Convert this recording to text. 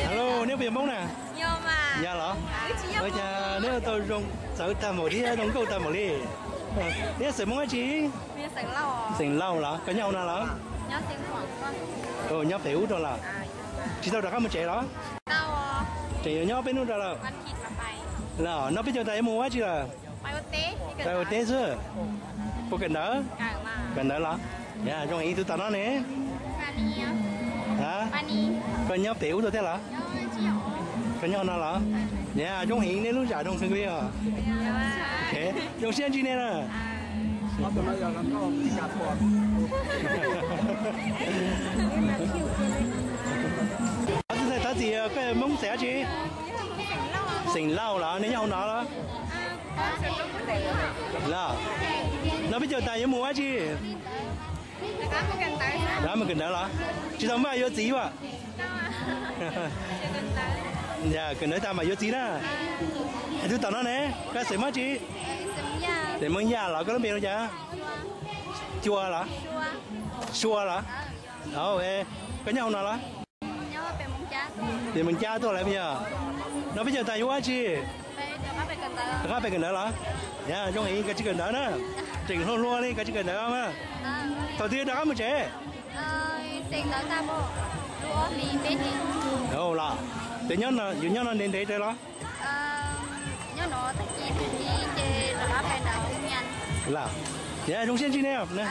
Hello, neb puas yog Hmoob na? Yog los? Ua cas neb ua tau zoo txawv tag npaum thiab zoo nkauj tag npaum li? Neb xeem Hmoob dab tsi? Xeem Lauj los? Koj nyob hauv no los? Nyob pem ub rau los? Tsis tau rov qab mus tsev los? Tseem yuav nyob peb hnub rau lawm? Los noj peb caug tas yuav mus ua dab tsi lawm? Pais ua teb xwb. Puas kawm ntawv? Kawm ntawv los? Zoo heev. Tus tom no ne? Koj nyob pem ub tuaj thiab los? Koj nyob no los? Zoo heev, neb lub zam zoo heev li os. Zoo siab ntsib nej na. Thov txim, koj Hmoob xeem dab tsi? Xeem Lauj los? Nej nyob hauv no los? Los, noj peb caug tas yuav mus ua dab tsi? Rov mus kawm ntawv los? Tsis tau npaj yuav txiv as? Kawm ntawv tas mam yuav txiv na. Tus tom no ne, koj xeem Hmoob dab tsi? Xeem Hmoob Yaj los? Koj lub npe hu cas? Cua los? Sua los? Koj nyob hauv no los? Pem Moos Cab tuaj lawm puas yog? Noj peb caug tas yuav ua dab tsi? Rov qab pem kawm ntawv los? Zoo heev, koj tsis kawm ntawv na. Tseem hluas hluas li koj tsis kawm ntawv mas. Thaum twg rov qab mus tsev? Los, ces nyob no, yus nyob no ntev ntev tas los? Los, zoo siab ntsib nej na.